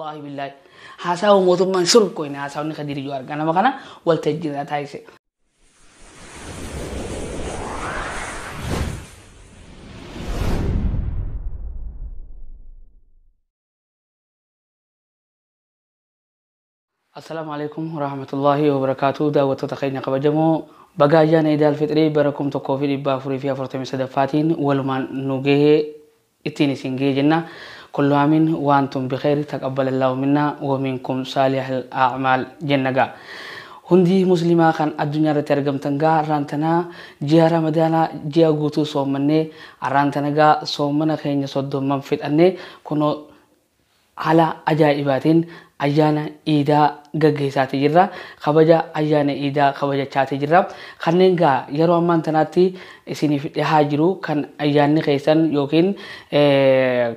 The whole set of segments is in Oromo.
Wallaahi billaahi haasawa mootummaan shurkoyne haasawni Kadiir Jawaar ganama kana waltajjii irraa taasise. Assalaamu alaikum warahmatullaahi wabarakaatuh. Daawwattoota keenya kabajamoo, baga ayyaana Iid al-Fixrii bara 1443ffaatiin walumaan nu gahee ittiin isin gahee jenna. Kullu aamin wa antum bikheer, taqabbalallahu minna wa minkum saalihal a'maal jenna gaa. Hundi muslimaa kan addunyaa irratti argamtan gaa, arraan tanaa ji'a Ramadaanaa ji'a guutuu soommannee, arraan tana gaa soommana keenya 30n fixannee, kunoo haala ajaa'ibaatiin ayyaana iidaa gaggeessaatii jirra. Kabaja ayyaana iidaa kabajachaatii jirra. Kanneen gaa yeroo ammaan tanaatti isiniif dhihaa jiru kan ayyaanni keessan yookiin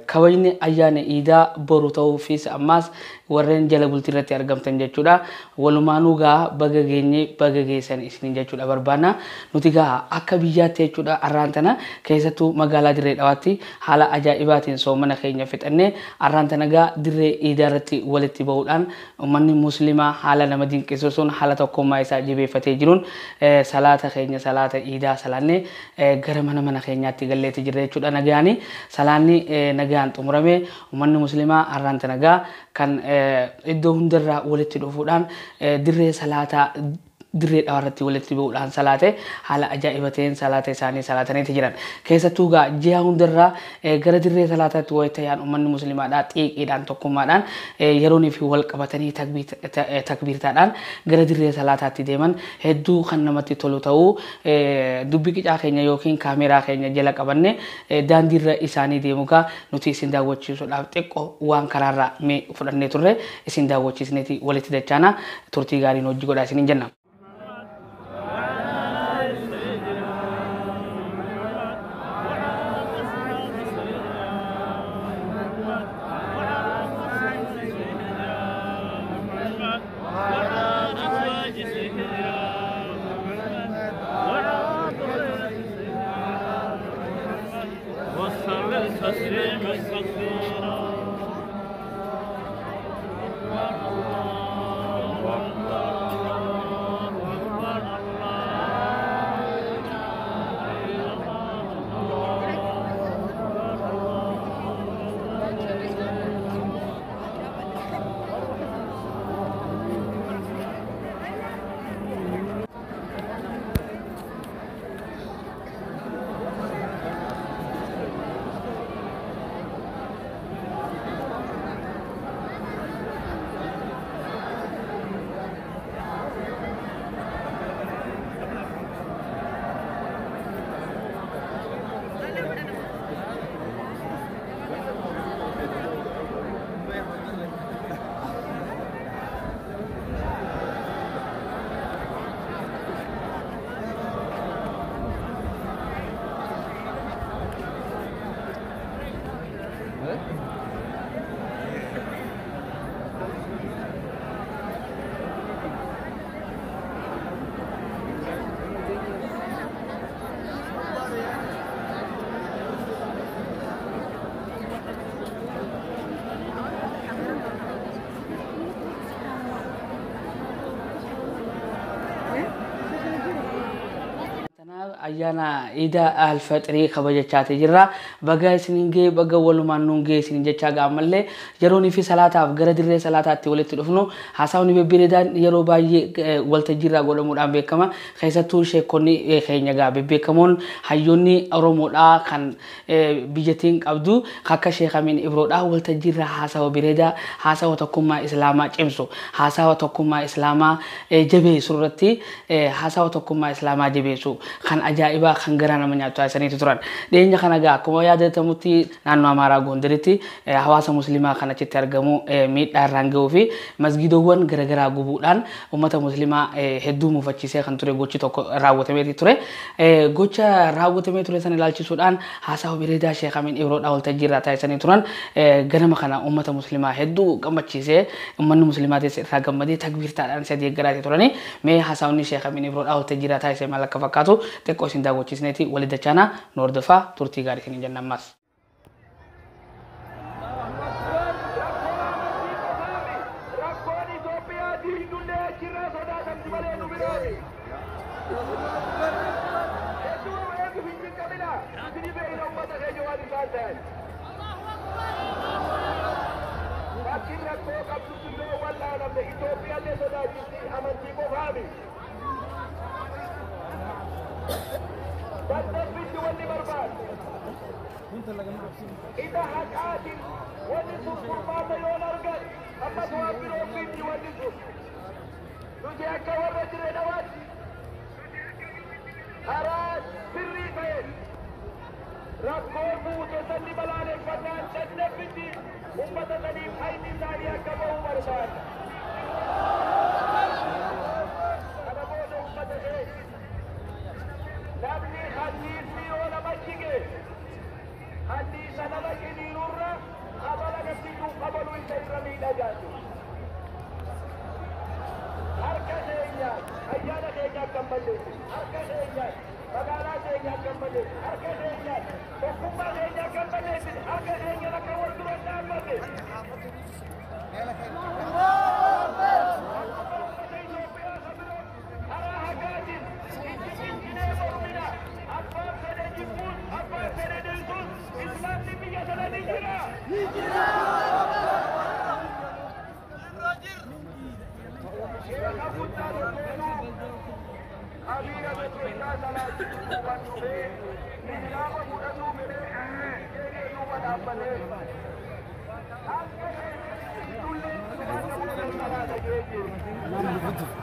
kabajni ayyaana iidaa boru ta'uufis ammaas warreen jala bultii irratti argamtan jechuudha. Walumaanuu gaa baga geenye, baga geessan isiniin jechuudha barbaanna. Nuti gaa akka biyyaatti jechuudha arraan tana keessattuu magaalaa Dirree Dhawaatti haala ajaa'ibaatiin soomana keenya fixannee, arraan tana gaa dirree iidaa irratti walitti bahuudhaan uummanni muslimaa haala nama dinqisiisuun haala tokkummaa isaa jabeeffatee jiruun salaata keenya, salaata iidaa salaannee gara mana mana keenyaatti galleetti jirra jechuudha nagayaani. Salaanni nagayaan xumurame. Uummanni muslimaa arraan tana gaa kan iddoo hundarraa walitti dhufuudhaan dirree salaataa Dirree Dhawaa irratti walitti bahuudhaan salaate, haala ajaa'iba ta'een salaata isaanii salaataniiti jiran. Keessattuu gaa ji'a hundarraa gara dirree salaataatti wayita yaa'an uummanni muslimaadhaa xiiqiidhaan, tokkummaadhaan yeroonii fi wal qabatanii takbiirtaadhaan gara dirree salaataatti deeman hedduu kan namatti tolu ta'uu dubbi qicaa keenya yookiin kaameeraa keenya jala qabanne daandiirra isaanii deemu gaa nuti isin daawwachiisuudhaaf xiqqoo waan karaarraa mee fudhannee turre isin daawwachiisneeti walitti dachaana. Turtii gaariin hojii godhaa isiniin jenna. Tanaaf ayyaana Iida Alfaxirii kabajachaati jirra. Baga isiniin ga'e, baga walumaan nuun ga'e isiniin jechaa, gaammallee yeroonii fi salaataaf gara dirree salaataatti walitti dhufnu haasawni bebbeeredaan yeroo baay'ee waltajjiirraa godhamuudhaan beekama. Keessattuu sheekonni keenya gaa bebbeekamoon hayyoonni Oromoodhaa kan biyyattiin qabdu akka Sheekh Amiin Ibroodhaa waltajjiirraa haasawa bareedaa, haasawa tokkummaa Islaamaa cimsu, haasawa tokkummaa Islaamaa jabeessu irratti, haasawa tokkummaa Islaamaa jabeessu kan ajaa'ibaa kan garaa nama nyaatu taasisaniitu turan. Dhiyeenya kana gaa akkuma yaadatamutti naannoo Amaaraa Gondaritti hawaasa muslimaa kan achitti argamu miidhaa irraan gahuu fi masgiidowwan garaagaraa gubuudhaan uummata muslimaa hedduu mufachiisee kan ture gochi tokko raawwatameeti ture. Gocha raawwatamee ture sana ilaalchisuudhaan haasawa bareedaa Sheekh Amiin Ibroodhaa waltajjii irraa taasisanii turan ganama kana uummata muslimaa hedduu gammachiisee, uummanni muslimaatis irraa gammadee takbiirtaadhaan isa deeggaraatee turanii. Mee haasawni Sheekh Amiin Ibroodhaa waltajjii irraa taasise maal akka fakkaatu xiqqoo isin daawwachiisneeti walitti dachaanaa, nu hordofaa, turtii gaarii isiniin jenna ammas. Hedduu nu eeguuf hin dirqamina. Nuti ni beekna uummata keenya waan isaan ta'an. Bakki rakkoo qabdutti yoo wal'aanamne Itoophiyaallee sodaachifti amantii qofaami. Dadhabbitti wanni barbaadu. Ida haqaatiin wanni sun furmaata yoon argan ammas waan biroo fiddi wanni sun. Nuti akka warra jireedhawaatti karaa sirrii ta'een rakkoo buute sanni balaaleffannaan dadhabbitti uummata saniif hayni isaanii akka ba'u barbaada. Kana booda uummata keenya namni kanniisni yoo nama jige kanniisa nama ciniinurra kabala namtiyyuu kabalu isa irra miidhagaa jiru. Harka keenyaan ayyaana keenya akka hin balleessine, harka keenyaan magaalaa keenya akka hin balleessine, harka keenyaan tokkummaa keenya akka hin balleessine, harka keenyaan akka wal dura hin dhaabbanne. Uummata Itoophiyaa kan biroo karaa haqaatiin itti ciccinee mormina. Abbaan fedhe jibbuus, abbaan fedhe dhiisuus, Islaamni biyya sana ni jira. Sheekha guddaa tokkotu amiira tokkochaa salaatti duubaan dhufee Islaama fudhatuu fedhee jedhee duuba dhaabbatee. Hanga tullee duubaan fudhatan salaata jee jiru.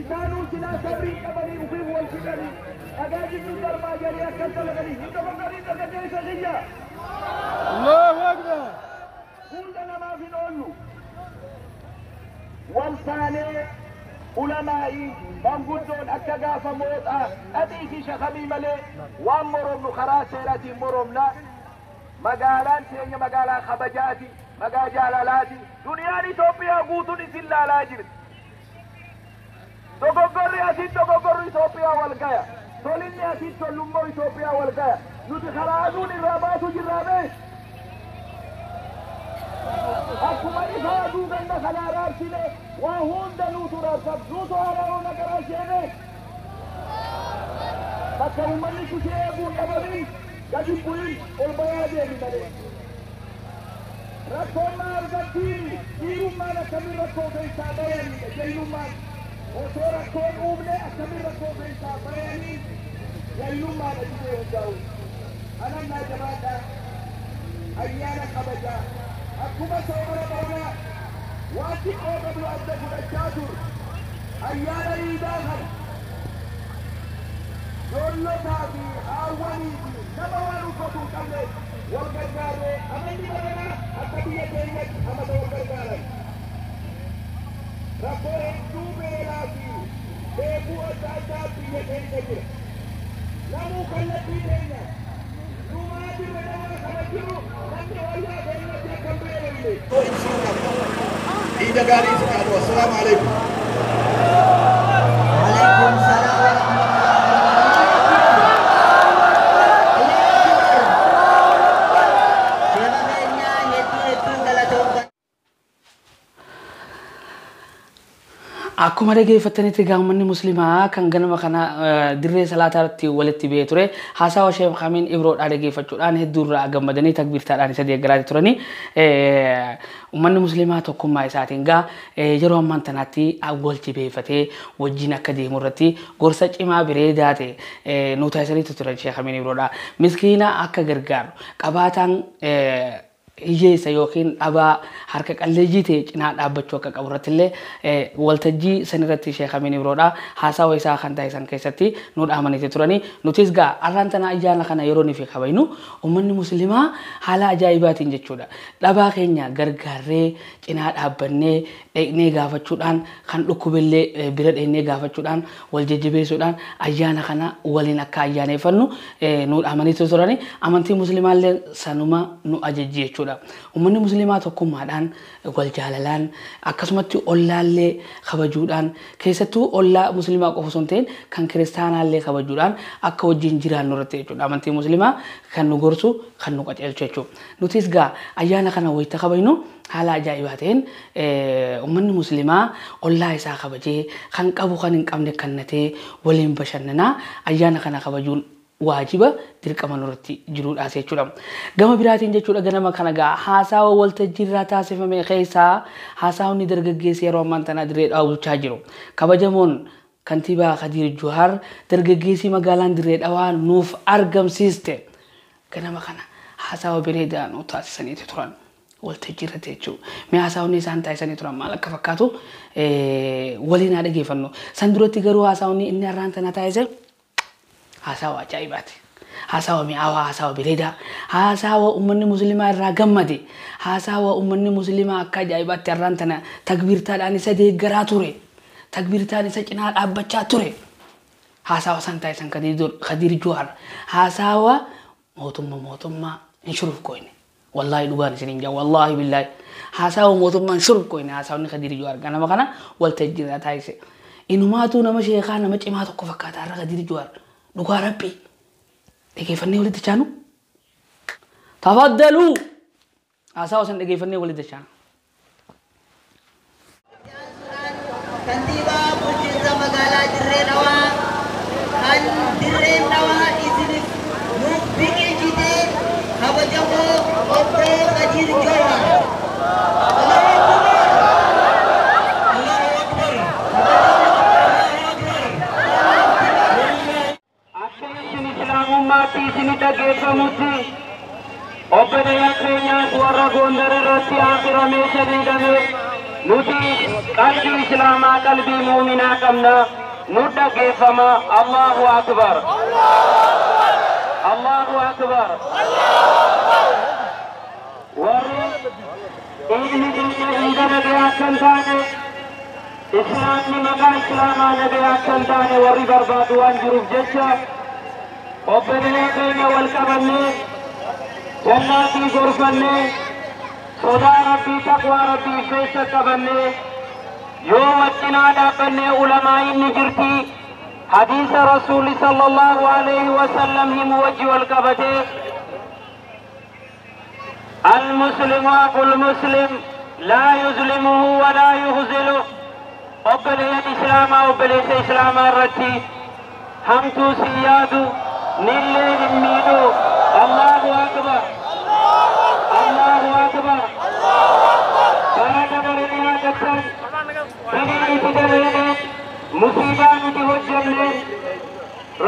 Isaanuu silaa sabrii qabanii ufiif wal fidanii dhagaa jidduu darbaa jedhanii akkas dalaganii hin dogoggoriin dargaggeessa kiyya. Allahu Akbar. Hunda namaaf hin oollu. Wal taanee ulamaa'ii manguddoon akka gaafa mooxaa dhadhii fi shakamii malee waan moromnu karaa seeraatiin moromna. Magaalaan teenya magaalaa kabajaati, magaalaa jaalalaati. Duniyaan Itoophiyaa guutuun isin laalaa jirti. Dogoggorri asiin dogoggorri Itoophiyaa wal gaya. Tolinni asiin tollummoo Itoophiyaa wal gaya. Nuti karaa aduun irraa baatu jirraa bee. Akkuma ifa aduu ganda kanaa raabsine waa hunda nuutu raabsaf nuutu haraaroo nagaraa sheene. Bakka uummanni kushee eeguun dhabamin gadi bu'in ol bayaa deemi malee. Rakkoon maa argattiin dhiirummaan akkamiin rakkoo keessaa bayaniidha jayyummaan. Osoo rakkoon uumne akkamiin rakkoo keessaa bayanii jayyummaadha jedhee hundaa'u. Anannaa jabaadhaa ayyaana kabajaa akkuma soomana baranaa waan xiqqoo qabnu adda fudhachaa turre ayyaana iidaa kana ijoollotaa fi haawwanii fi nama waan uffatu hin qabne wal gargaaree amanni baranaa akka biyya keenyatti amata wal gargaaran. Rakkoo hedduu beelaa fi beekuu adda addaa biyya keenya jira. Namuu kallattii keenya numaa jirra nama kana jiru namni ollaa keenyatti akka hin beelofne. Iida gaarii isin haa ta'u. Assalaamu alaikum. Waalaikum salaam wa rahmatullahi wa barakatuh. Sheekha keenya hedduu hedduun galatoomfadha. Akkuma dhageeffattanitti gaammanni musliimaa kan ganama kana dirree salaataatti walitti ba'ee ture haasawa Sheekh Amiin Ibroodhaa dhageeffachuudhaan hedduu irraa gammadanii takbiirtaadhaan isa deeggaraa turanii uummanni musliimaa tokkummaa isaatiin gaa yeroo ammaan tanaatti wal jibeeffatee wajjin akka deemu irratti gorsa cimaa bareedaa ta'e nu taasisaniitu turan Sheekh Amiin Ibroodhaa. Miskiina akka gargaaru qabaataan hiyyeessa yookiin dhabaa harka qalleeyyii ta'e cinaa dhaabbachuu akka qabu irratti illee waltajjii san irratti Sheekh Amiin Ibroodhaa haasawa isaa kan taasisan keessatti nu dhaamaniiti turanii. Nutis gaa arraan tana ayyaana kana yeroo nufi kabajnu uummanni musliimaa haala ajaa'ibaatiin jechuudha. Dhabaa keenya gargaarree cinaa dhaabbannee dhaqnee gaafachuudhaan kan dhukkubillee bira dhaqnee gaafachuudhaan wal jajjabeessuudhaan ayyaana kana waliin akka ayyaaneeffannu nu dhaamaniiti turanii. Amantii musliimaallee sanuma nu ajajji jechuudha. Uummanni musliimaa tokkummaadhaan wal jaalalaan akkasumatti ollaallee kabajuudhaan keessattuu ollaa musliimaa qofa osoo hin ta'in kan kiristaanaallee kabajuudhaan akka wajjin jiraannu irratti jechuudha. Amantii musliimaa kan nu gorsu kan nu qajeelchu jechuudha. Nutis gaa ayyaana kana wayita kabajnu haala ajaa'ibaa ta'een uummanni musliimaa ollaa isaa kabajee kan qabu kan hin qabne kennatee waliin bashannanaa ayyaana kana kabajuun waajiba dirqama nurratti jiruudhaas jechuudha. Gama biraatiin jechuudha ganama kana gaa haasawa waltajjii irraa taasifame keessaa haasawni dargaggeessi yeroo ammaan tana dirree dhawaa bulchaa jiru. Kabajamoon kantiibaa Khadiir Juhaar dargaggeessi magaalaan dirree dhawaa nuuf argamsiiste ganama kana haasawa bareedaa nu taasisaniitu turan waltajjii irratti jechuudha. Mee haasawni isaan taasisanii turan maal akka fakkaatu waliin haa dhageeffannu. San duratti garuu haasawni inni har'aan tana taasise haasawa ajaa'ibaati. Haasawa mi'aawaa, haasawa bareedaa, haasawa uummanni musliimaa irraa gammade, haasawa uummanni musliimaa akka ajaa'ibaatti har'aan tana takbiirtaadhaan isa deeggaraa ture, takbiirtaan isa cinaa dhaabbachaa ture. Haasawa san taasisan Khadiir Juhaar haasawa mootummaa hin shuruuf qoyne. Wallaahi dhugaan isin hin jaa, wallaahi billaahi. Haasawa mootummaa hin shuruuf qoyne haasawni Khadiir Juhaar ganama kana waltajjii irraa taasise. Inumaatuu nama sheekaa nama cimaa tokko fakkaata har'a Khadiir Juhaar. Dhugaa rabbii dhageeffannee walitti chaanu tafaddaluu haasawa san dhageeffannee walitti chaanu. Kantiibaa bulchiinsa magaalaa Dirree Dhawaa kan Dirreen Dhawaa isiniif nuuf biqilchite kabajamoo obbo Khadiir Juhaar. Allahu Akbar! Allahu Akbar! Akka isin islaamummaatti isin dhageeffamutti obboleeyyan keenyaas warra Gondar irratti afiramee shadiidhame nuti qalbii islaamaa qalbii muuminaa qabna nu dhageeffama. Allahu Akbar! Allahu Akbar! Warri dhiigni keenya dhiiga nagee akka hin taane islaamni maqaa islaamaa nagee akka hin taane warri barbaadu waan jiruuf jecha obboleeyyan keenya wal qabannee jannaatii gorfannee sodaa rabbii taqwaa rabbii keessa qabannee yoo waccinaa dhaabbannee ulamaa inni jirti hadiisa rasuuli sallallahu alaihi wasallam himu wajji wal qabatee المسلم أخو المسلم لا يظلمه ولا يخذله. obboleeyyan islaamaa obboleessa islaamaa irratti hamtuu si yaadu nillee hin miidhu. Allahu Akbar! Allahu Akbar! Bara dabaree yaadattan biyyi nuti daleeneen musiibaa nuti hojjenneen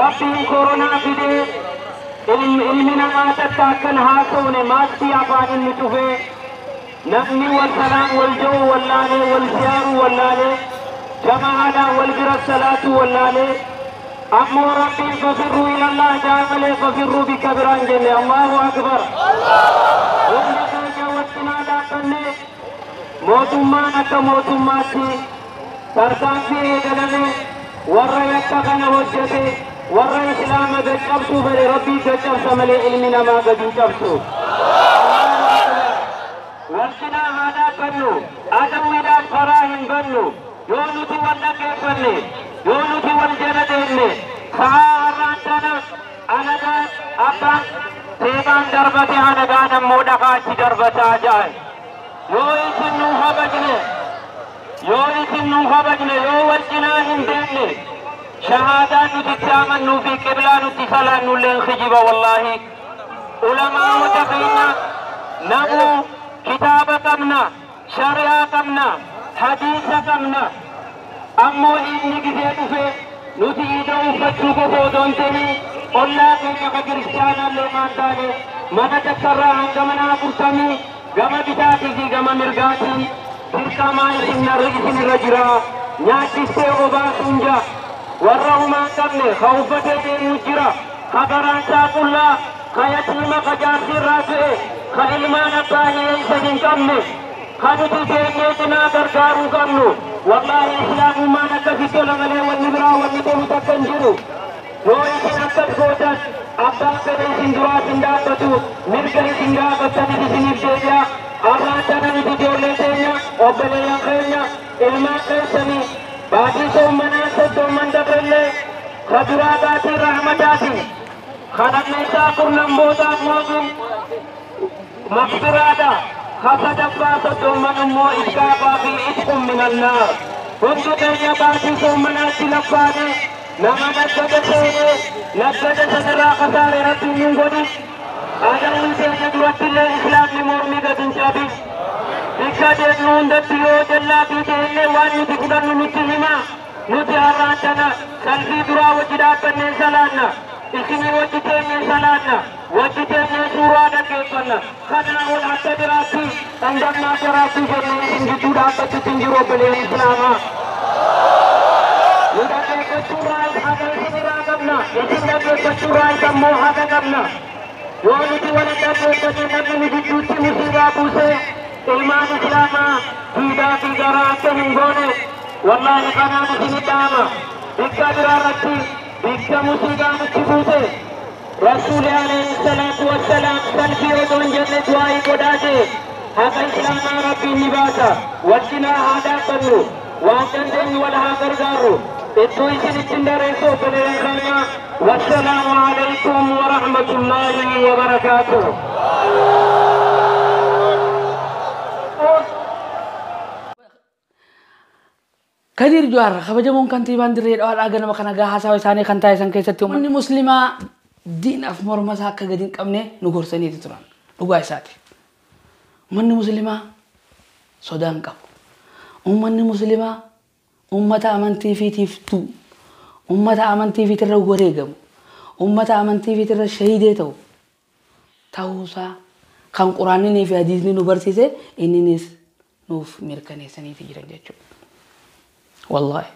rabbiin koronaa fidee ilmi namaa takka akkan haasofne maaskii afaan inni cufee namni wal salaam wal ja'u wallaalee wal ziyaaru wallaalee jamaadhaan wal bira salaatu wallaalee ammoo rabbiin fafirruu ilallah jaa malee fafirruu bikka biraan jenne. Allahu Akbar! Hundi keenya wajjinaa dhaabbannee mootummaan akka mootummaatti tarkaanfii eegalame warra yakka kana hojjete warra islaama gad cabsuu fedhe rabbii gad cabsa malee ilmi namaa gad hin cabsu. Wal cinaa haa dhaabbannu, adawwiidhaan karaa hin bannu. Yoo nuti wal dhaggeeffanne, yoo nuti wal jala deemne, sa'aa har'aan tana alagaan abbaan seebaan darbate alagaan ammoo dhagaa achi darbataa ja'an. Yoo isin nuu kabajne Yoo isin nu kabajne, yoo wal cinaa hin deemne, shahaadaan nuti itti amannuu fi qiblaa nuti salaannulleen kijiba wallaahi. Ulamaa'ota keenya namu kitaaba qabna, shari'aa qabna, hadiisa qabna. Ammoo inni gisee dhufe nuti iida uffachuu qofa otoo hin ta'in ollaa keenya ka kiristaanaallee maan taane mana takkarraa hanga mana 40 gama bitaatii fi gama mirgaatiin dirqamaa isin irra jira. Nyaachistee obaasuun jira. Warra humaa hin qabne ka uffatee deemuu jira. Ka garaan isaa qullaa, ka yatiima, ka jaarsi irraa du'e, ka ilmaan abbaa hiyyeessa hin qabne. Ka nuti teenyee cinaa gargaaruu qabnu. Wallaahi islaamummaan akkasitti tola malee wanni biraa wanni tolu takka hin jiru. Yoo isin akkas gootan abbaan fedhe isin duraas hin dhaabbatu, mirga isin gaafattanis isiniif deebi'a. Arraan tana nuti ijoollee teenya, obboleeyyan keenya, ilmaan keessanii baatii soommanaa soddomman dabrellee ka duraa baatii rahmataati. Ka lammeessaa kurnan booda ammoo maqfiraadha. Ka sadaffaa soddomman immoo iskaafaa fi itqun minannaar. Hundi keenya baatii soommanaatti lakkaane nama naggada seenee naggada sanarraa kasaare Rabbiin nun godhin. Adawwi teenya durattillee islaamni mormii gad hin cabin. Bikka deemnu hundatti yoo jallaa fi ta'ellee waan nuti fudhannu nutti hima. Nuti har'aan tana salfii duraa wajji dhaabbannee salaanna. Isinii wajji teenyee salaanna. Wajji teenyee suuraa dhaggeeffanna. Kanaa ol akka biraatti dhandhamnaa jaraatti jennee isin gidduu dhaabbachuutti hin jiru obboleeyyan islaamaa. Nu dhaggeeffachuurraa haqa isinirraa qabna. Isin dhaggeeffachuurraa ammoo haqa qabna. Yoo nuti wal hin dhaggeeffanne namni nu gidduutti musiibaa buusee ilmaan islaamaa diidaa fi garaa akka hin goone wallaahi kanaan isin dhaama. Bikka biraa irratti bikka musiibaa nutti buute Rasuuli alayhi salaatu wassalaam salfii odoo hin jenne du'aa'ii godhaate haqa islaamaa Rabbiin ni baasa. Wal cinaa haa dhaabbannu, waan dandeenyu wal haa gargaarru. Iddoo isin ittiin dareessu obboleeyyan keenya. Wassalaamu alaykum wa rahmatullaahi wa barakaatuh. Kadir Jawaar kabajamoon kantiibaan Dirree Dhawaadhaa ganama kana gaa haasawa isaanii kan taasisan keessatti uummanni musliimaa diinaaf morma isaa akka gadi hin qabne nu gorsaniiti turan. Dhugaa isaati. Uummanni musliimaa sodaa hin qabu. Uummanni musliimaa uummata amantii fiitiif du'u, uummata amantii fiitirra wareegamu, uummata amantii fiitirra shahiidee ta'u ta'uusaa kan quraanninii fi hadiisni nu barsiise inninis nuuf mirkaneessaniiti jiran jechuudha. Wallaahi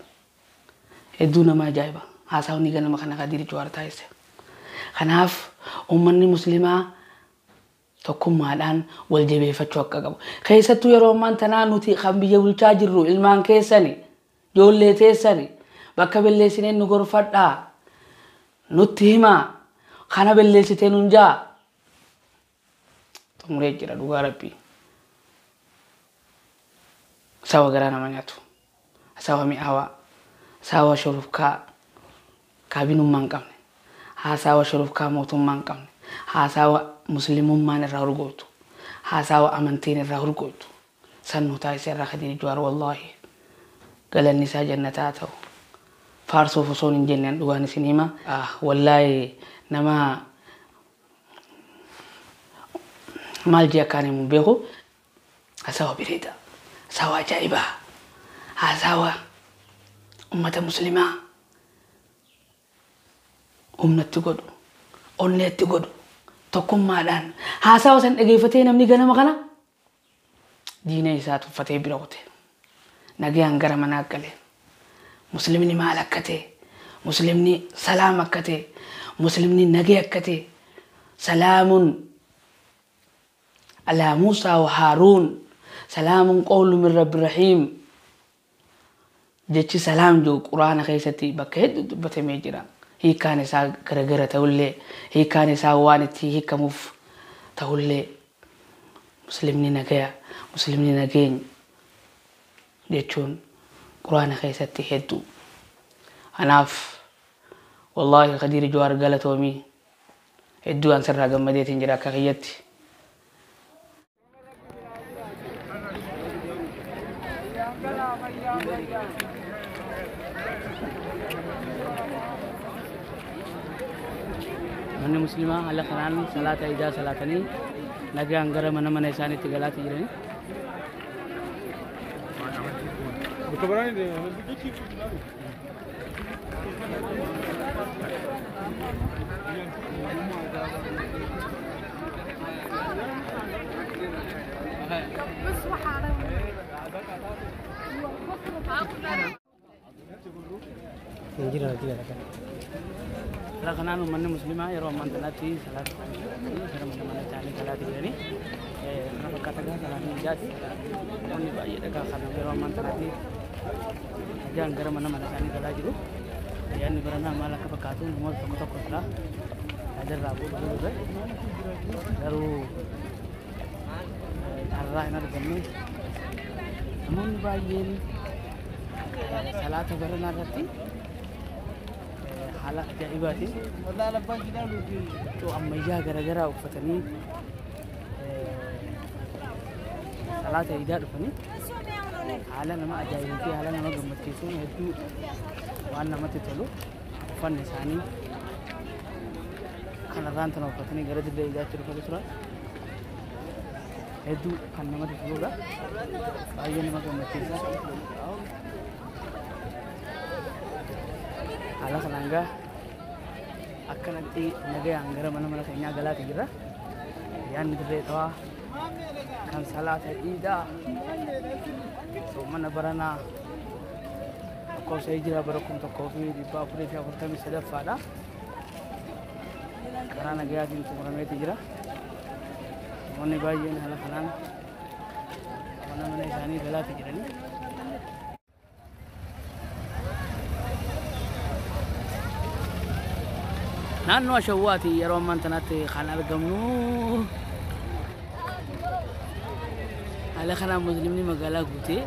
hedduu nama ajaa'iba haasawni ganama kana Kadir Jawaar taasise. Kanaaf uummanni musliimaa tokkummaadhaan wal jabeeffachuu akka qabu. Keessattuu yeroo ammaan tanaa nuti kan biyya bulchaa jirru ilmaan keessani, ijoollee teessani bakka balleessineen nu gorfadhaa, nutti himaa, kana balleessitee nun jaa. Xumuree jira dhugaa Rabbii. Sawa garaa nama nyaatu. Sawa mi'aawaa, sawa shurufkaa kaabinummaa hin qabne, haasawa shurufkaa mootummaa hin qabne, haasawa muslimummaan irraa urgootu, haasawa amantiin irraa urgootu. San nu taasise irraa Kadir Jawaar wallaahi galanni isaa jannataa ta'u. Faarsuuf osoo hin jenneen dhugaan isin hima. Wallaahi nama maal jee akkaan himu beeku. Haasawa bareedaa, haasawa ajaa'ibaa, haasawa ummata muslimaa humnatti godhu, onneetti godhu, tokkummaadhaan haasawa san dhageeffatee namni ganama kana diina isaa tuffatee bira kute. Nagayaan gara manaa gale. Muslimni maal akka ta'e, muslimni salaam akka ta'e, muslimni nagee akka ta'e, salaamun alaa Muusaa wa Haaruun, salaamun qawlu min Rabbi Rahiim. Jechi salaam jiru quraana keessatti bakka hedduu dubbatamee jira. Hiikkaan isaa garagara ta'ullee, hiikkaan isaa waan itti hiikamuuf ta'ullee muslimni nagaya, muslimni nageenya jechuun quraana keessatti hedduu. Kanaaf wallaahi Kadir Jawaar galatoomii hedduu an sirraa gammadeetiin jira akka kiyyatti. Manni musliimaa haala kanaan salaata idaa salaatanii nagaan gara mana mana isaaniitti galaati jirani. Haala kanaan uummanni musliimaa yeroo ammaan tanaatti salaata gara mana mana isaanii galaati jirani. Kana fakkaata gaa salaatni idaati. Namoonni baay'ee dhagaa kana yeroo ammaan tanaatti nagaan gara mana mana isaanii galaa jiru. Ayyaanni baranaa maal akka fakkaatu namoota tokko tokko irraa yaadarraa bu'uu turre. Garuu carraa hin arganne. Namoonni baay'een salaata baranaa irratti haala ajaa'ibaatiin huccuu ammayyaa garaagaraa uffatanii salaata idaa dhufanii haala nama ajaa'ibuu fi haala nama gammachiisuun hedduu waan namatti tolu uffanni isaanii kanarraan tana uffatanii gara dirree idaatti dhufanii turan hedduu kan namatti toludha. Baay'ee nama gammachiisa. Haala kanaan gaa akkanatti nagayaan gara mana mana keenyaa galaati jirra. Ayyaanni dirree dhawaa kan salaata iidaa soomana baranaa lakkoofsa hijiraa bara 1443ffaadha. Karaa nagayaatiin xumurameeti jira. Namoonni baay'een haala kanaan mana mana isaanii galaati jiranii. Naannoo Ashawwaati yeroo ammaan tanaatti kan argamnu. Haala kanaan musliimni magaalaa guutee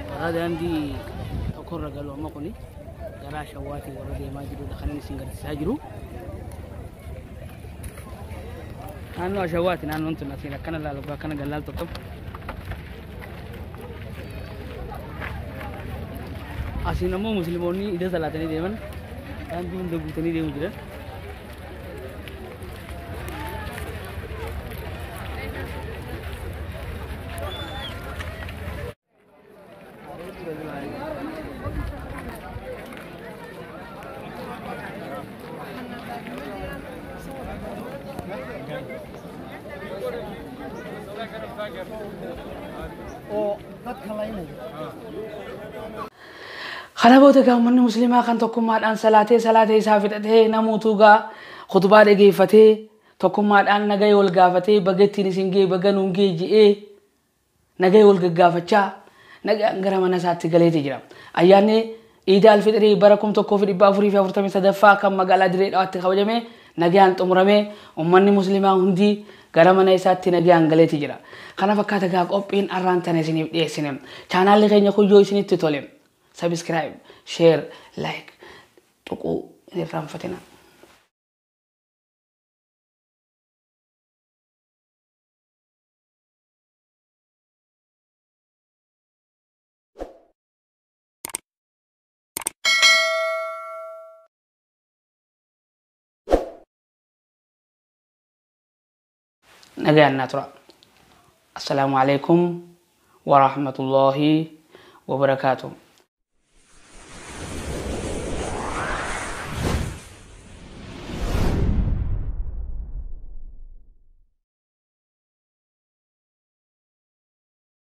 karaa daandii tokkorra galu amma kuni gara Ashawwaati warra deemaa jirudha kan inni isin agarsiisaa jiru. Naannoo Ashawwaati naannoon tun asiin akkana laalu akkana gallaaltu qabu. Asiin ammoo musliimoonni ida salaatanii deeman daandii hunda guutanii deemu jiran. Kana booda gaa uummanni musliimaa kan tokkummaadhaan salaatee salaatee isaa fixatee namootu gaa khutbaa dhageeffatee tokkummaadhaan nagaya wal gaafatee baga ittiin isin ga'e baga nuun ga'e je'ee nagaya wal gaggaafachaa nagaan gara mana isaatti galeeti jira. Ayyaanni Iid al-Fixrii bara 1443ffaa kan magaalaa Dirree Dhawaatti kabajame nagaan xumuramee uummanni musliimaa hundi gara mana isaatti nagaan galeeti jira. Kana fakkaata gaa qophiin arraan tana isiniif dhiyeessine. Chaanaalli keenya kun yoo isinitti tole subscribe, share, like tuquu hin irraanfatina. Nagaan naa tura. Assalaamu alaikum wa rahmatullahi wa barakaatuh.